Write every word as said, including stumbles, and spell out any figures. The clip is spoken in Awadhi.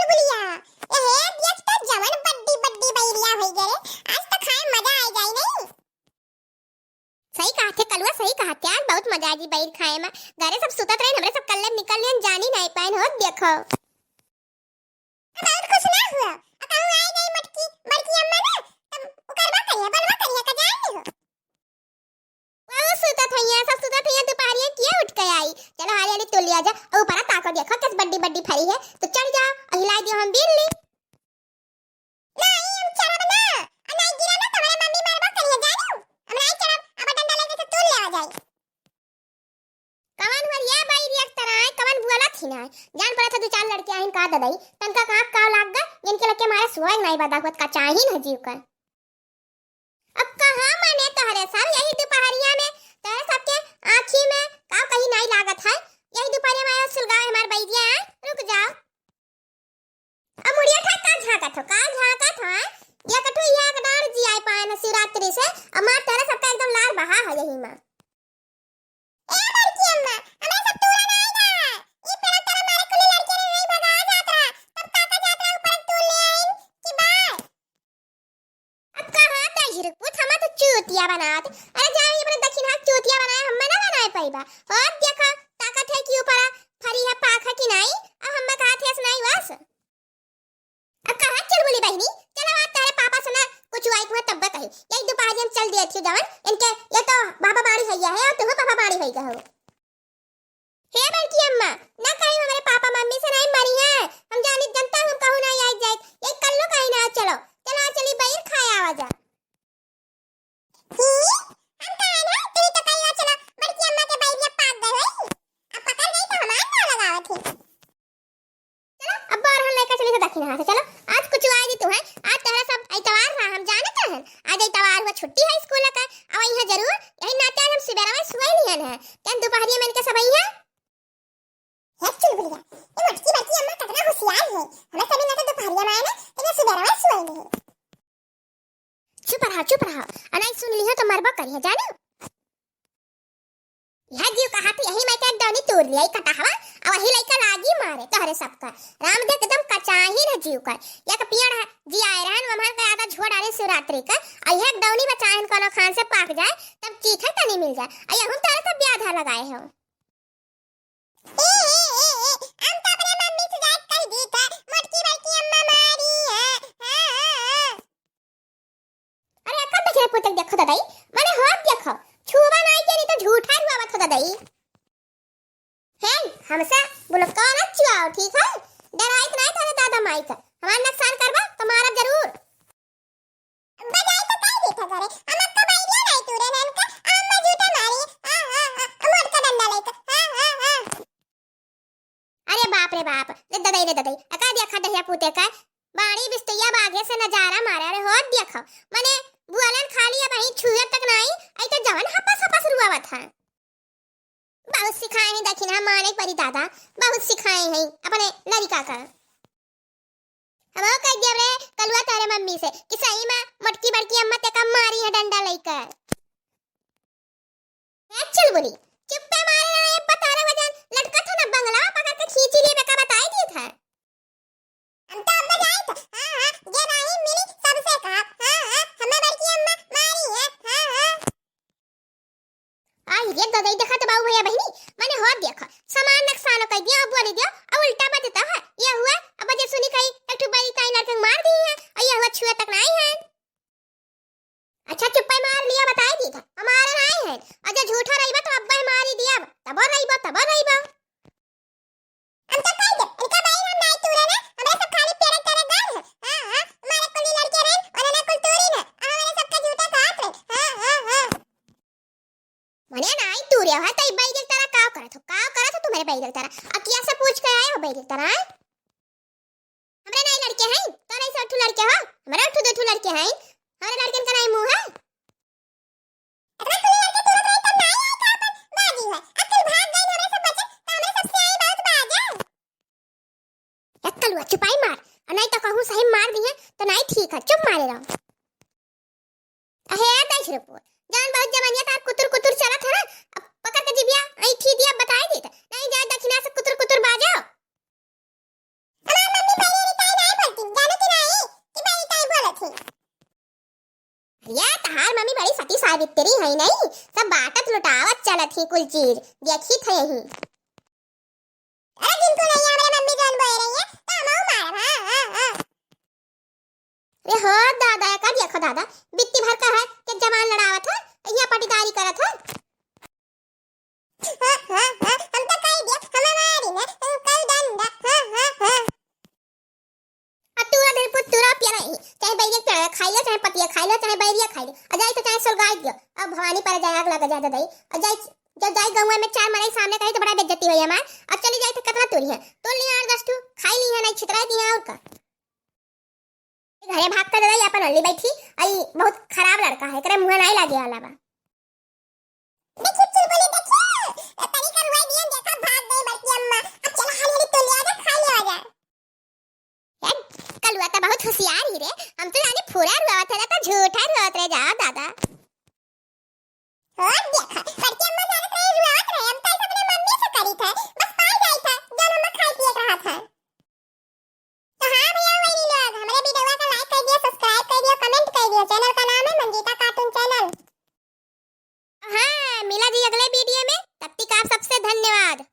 चुलबुलिया, एहे, देख तो जवन बड्डी बड्डी बैरिया होई गए, आज तो खाए मजा आ जाई नहीं। सही कहत है कलुआ, सही कहत है, आज बहुत मजा आ जी बैर खाए में। घरे सब सुतत रहे, हमरे सब कल्ले निकल लेन, जानी नहीं पाइन हो, देखो। बहुत खुश ना हुआ, आ कहूँ आए गई मोटकी बड़की अम्मा ना, तब उकरबा करिया, बनवा करिया का जाए नहीं हो। वो सुतत हइया, सब सुतत हइया, दुपहरिया किया उठ के आई। चलो हाली हाली तोड़ लिया जा। और ऊपरा ताको देखो, किस बड्डी बड्डी फरी है। तो चढ़ जाओ, और हिला दियो हम बीन ली। नहीं, हम चढ़ब ना। और नहीं गिरा ना, तो हमारे मम्मी मारबा करिए, जानियो। हम नहीं चढ़ब, अब डंडा लेके तो तोड़ ले आ जाए। कवन हुआ रे बाई रे, एक तरह है, कवन बुआला थी ना है। जान पड़ा था दो चार लड़के आइन का ददई, तनका का का लाग गए, जिनके लगे मारे सुहाग नहीं बदा हुआ, का चाहिन है जीव का। अब कहाँ माने तोहरे सब, यही दुपहरिया में तोहरे सबके आँखी में का कहीं नहीं लागत है। यही दुपहरिया में आयो सुलगावे हमार बैरिया, आए, रुक जाओ। अब मुड़िया ठा का झांकत हो, का झांकत हो, आए? ये कठु ये एक डांड जी आए पाए न शिवरात्रि से, अब मार तोहरे सबका एकदम लार बहा है यही माँ। ए बड़की अम्मा, हमरा सब तूरा ना आएगा। ई पेड़ा तोरा मारे कुली लड़के रे नहीं भगा जात रहा, तब काका जात रहा ऊपर तू ले आइन कि बाय। अब कहाँ तई झिरकपुत, हमा तो चूतिया बनात। अरे जा, ये अपने दक्षिण हाथ चूतिया बनाए, हम्मे ना बनाए पाइबा। और देखा, ताकत है कि ऊपर फरी है, पाख है कि नहीं, अब हम्मे कहा थे सुनाई बस। अब कहा चुलबुली बहिनी, चलो आज तेरे पापा से ना कुछ वाई कुआ तब्बे कही। यही दोपहर हम चल दिए थे जवन, इनके ये तो बाबा बाड़ी है, ये है, और तुम पापा बाड़ी है, कहो। हे बड़की अम्मा, ना कहीं हमारे पापा मम्मी से नहीं मरी है। हम जानी जनता हम कहूँ नहीं आई जाए। ये कल्लो कहीं ना चलो। चलो आज चली बहिर खाए आवा जा। ही, हम कहा ना, तेरी तो कल्लो चलो। बड़की अम्मा के बहिर पाक गए होई। अब पकड़ गई तो हमार ना लगावत ही। चलो, अब बाहर हम लेकर चली तो दक्षिण हाथ से। चलो, आज कुछ हुआ जी तू है, आज तोहरा सब इतवार रहा, हम जानत रहन। आज इतवार हुआ, छुट्टी है स्कूल का, अब यहाँ जरूर, यही नाते आज हम सुबेरा में सोए लिहन है। तन दोपहरिया में इनके सब आई है। हे चुलबुलिया, ये मोटकी बड़की अम्मा कितना होशियार है। हमें सभी ना तो दोपहरिया में आए ना, तो ये सुबेरा में सोए लिहन। चुप रहा, चुप रहा। अनाई सुन लिहो तो मरबा करिया, जानो? यह जीव कहा थी, यही मैं के डौनी तोड़ लिया, ई कटा हवा, अब वही लइका लागी मारे, तोहरे सबका। राम दे एकदम कचाही न जीव कर। एक पियड़ है, जी आए रहन, वमहन का आधा झोड़ डाले शिवरात्रि का, और यह डौनी बचाहन कोनो खान से पाक जाए, तब चीखे तनी मिल जाए। और यहूं तोहरे सब ब्याधा लगाए हो। ए, ए, ए, ए, हम तो अपने मम्मी से जाके कह दी था, मोटकी बड़की अम्मा मारी है। हाँ, हाँ, हाँ। अरे अक्का देख रे पुतक देखो ददई, मने होत देखो, छुआ नाई के नहीं तो झूठा रुआवत हो ददई। हे, हमसे बुलक्का ना चुआओ, ठीक है? डराइत नाई थारे दादा माई का, हमार नुकसान करबा तो मारब जरूर। बजाई तो कई दी था करे, हम अक्का बैरिया नाई तूरे नैन का, अम्मा झूठा मारी, हाँ, हाँ, हाँ, मोटका डंडा लेकर, हाँ, हाँ, हाँ। अरे बाप रे बाप, रे ददई, रे ददई, अका देखा दहिया पूते का, बाड़ी बिस्तैया बाघे से नजारा मारे, अरे होत देखो, मने बुआलन खाली अब अहीं छुए तक नाई, आई तो जवन हपस हपस रुआवत है। बहुत सिखाए हैं दखिना माने परी दादा, बहुत सिखाए हैं अपने लड़िका का। हम कह दिया रे कलुआ तारे मम्मी से कि सही में मोटकी बड़की अम्मा ते का मारी है डंडा लेकर। ए चुलबुली, चुप्पे मारे रहे, पतारा वजन लटका था ना, बंगला पकड़ के खींची लिए बेका बताई दी था। हम तो अब जाए थे, हाँ, हाँ, जे नहीं मिली सबसे कहा, हाँ, हाँ, हमें बड़की अम्मा मारी है, हाँ, हाँ। आई रे ददई, देखा तो बाबू भैया बहिनी, मने हो देखो, समान नकसान कर दिया, अब बोली दियो, अब उल्टा बजता है, ये हुआ, अब जे सुनी कही, एक ठो बड़ी काई लड़के मार दी है, और ये हुआ छुआ तक नहीं है। अच्छा चुप्पे मार लिया, बताई दी था, हमारे नहीं है, और जो झूठा रही बा तो अब्बा ही मारी दिया, तबो रही बा, तबो रही बा। हम तो कह दे, इनका भाई हम नाई तूरे ना, हमरा सब खाली पेरे तेरे गाल है। हाँ, हाँ, हमारे कुली लड़के रहे, उन्होंने कुल तूरी ना, हमारे सबका जूता का हाथ रहे। हाँ, हाँ, हाँ। मने नाई तूरे हो, तई बैगल तारा काव करत हो, काव करत हो तुम्हारे बैगल तारा? अकिया से पूछ के आए हो बैगल तारा, हैं? हमरे नाई लड़के हैं, तोरे से अठू लड़के हो, हमरे अठू दो ठू लड़के हैं, हमरे लड़कन का नाई मुंह है। अतना कुली लड़के तूरत रही तब नाई आई का अपन बाजी है, अक्कल भाग गई हमरे सब बच्चे, तो हमरे सबसे आई बहुत बाज है। अक्कल हुआ चुपाई मार, और नहीं तो कहूँ सही मार दी है, तो नहीं ठीक है, चुप मारे रहो। अहे दशरपुर, जान बहुत जवानिया तार कुतुर कुतुर चलत है ना, अब पकड़ के जिबिया, ऐठी दिया बताई देत, नहीं जाए दक्षिणा से कुतुर कुतुर बाजो। हमार मम्मी पहले नहीं सावित्री है नहीं, सब बाटत लुटावत चलत ही कुल चीज, देखी थे यही। अरे जिनको नहीं है, हमरे मम्मी जौन बोए रही है, तो हम मारब, हाँ, हाँ, हाँ। अरे हो दादा, का देखो दादा, बित्ती भर का है कि जवान लड़ावत है, यहाँ पटीदारी करत है। हाँ, हाँ, हाँ, हम तो कह दिया, हम मारी ना, हम कह डंडा, हाँ, हाँ, हाँ। अब तू दिन पुत तू पिया नहीं, चाहे बैरिया पेड़ खाई ले, चाहे पतिया खाई ले, चाहे बैरिया खाई ले, और जाई तो चाहे सुलगाई दियो, अब भवानी पर जाए आग लग जाए दई, और जाई, जब जाई गौवा में चार मरई सामने कही तो बड़ा बेइज्जती होई हमार, और चली जाई तो कितना तुरी है, तो लिया आठ दस ठू, खाई ली है नहीं छितराई दिया और का। घरे भाग कर दई अपन ओल्ली बैठी, आई बहुत खराब लड़का है, एकरे मुँह नहीं लागे वाला बा। देखी चुलबुली देखी, ए तनी करवाई दियन, देखा भाग गई बड़की अम्मा। अब चला हाली हाली तोलिया जा, खा लिया जा। ए, कलुआ तो बहुत होशियार ही रे, हम तो जानी फूरा रुआवत है, तो झूठा रुआवत रह जा दादा। और देखा, बड़की अम्मा जानत रहे, रुआवत रहे, हम तो ऐसा अपने मम्मी से करी थे, बस पाई जाई था, जब हम खाई पिए रहा था। तो हाँ भैया बहनी लोग, हमरे वीडियो का like कर दियो, subscribe कर दियो, comment कर दियो। Channel का नाम है मंजीता cartoon channel। हाँ, मिला जी अगले वीडियो में, तब तक आप सबसे धन्यवाद।